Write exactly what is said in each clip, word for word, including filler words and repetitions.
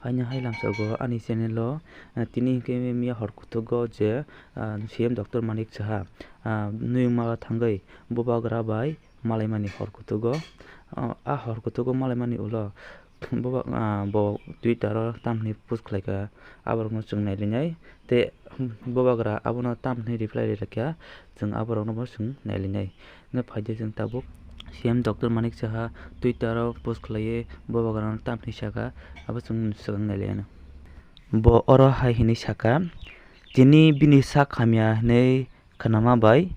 Aini hai lamsogo ani channel o, ah, tini hwnkhe miya hor kutugo je, ah, C M Doctor Manik Saha, ah, nwng mala thangwi bubagra bai malaimani hor kutugo. Ah, a hor kutugo malaimani ulo buba-, ah, bo Twitter o tamni post khlaikha, aborokno chwng nailinai. Tei bubagra abono tamni reply ri rakha, chwng aborokno bo chwng nailinai. Hwnkhe phaidi chwng tabuk C M Doctor Manik Saha Twitter o post khlaiwi bubagrano tamni saka, abo chwng swkang nailaino. Bo oro hai hwnwi saka, tini bini sak hamya hwnwi khnama bai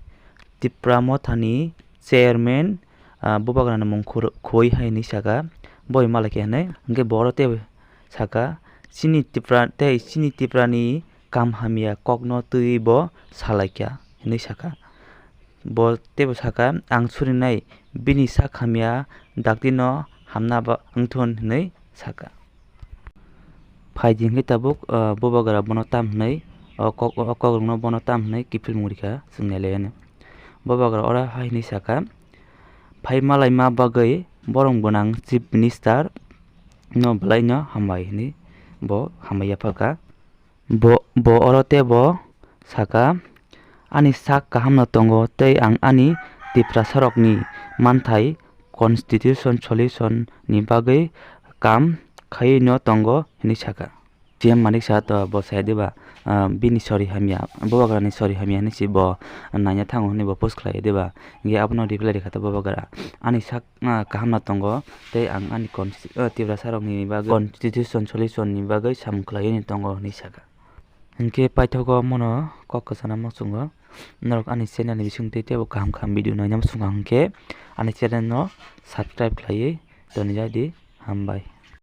Tipra Mothani chairman, ah, bubagrani mung khur-, khoi hai hwnwi saka, boi malai khe hwnwi. Hwnkhe bo oro tei saka, chini Tipra tei chini Tiprani kam hamya kokno twiwi bo salaikha hwnwi saka. Bo teibo saka, "Ang surinai bini sak hamya daktino hamna ba wngthun," hwnwi saka. Phaidi hwnkhe tabuk, ah, bubagra bono tam hwnwi, o kok, o kokrokno bono tam hwnwi kiphilmung rikha, chwng nailaiyano. Bubagra oro hai hwnwi saka, "Phai malaima bagwi borom gwnang Chief Minister no belai no hambai," hwnwi bo hambai yapharkha. Bo, bo oro teibo saka, "Ani sak kahamno tongo tei ang ani Tiprasarokni manthai constitution solution ni bagwi kam khaiwi no tongo," hwnwi saka. C M Manik Saha to bo saya diba, ah, bini sori hamya, bubagrani sori hamya hwnwi si bo naina thango hwnwi bo post khlai diba. Hwnkhe abono reply rikha to bubagra, "Ani sak, ah, kahamno tongo tei ang ani consti-, ah, Tiprasarokni bagwi constitution solution ni bagwi samung khlaiwi tongo," hwnwi saka. Hwnkhe paithago mono kok kwchana muchungo. Norok ani channel ni bisingtwi teibo kaham kaham video naina muchungo hwnkhe ani channel no subscribe khlaiwi tonijadi. Hambai.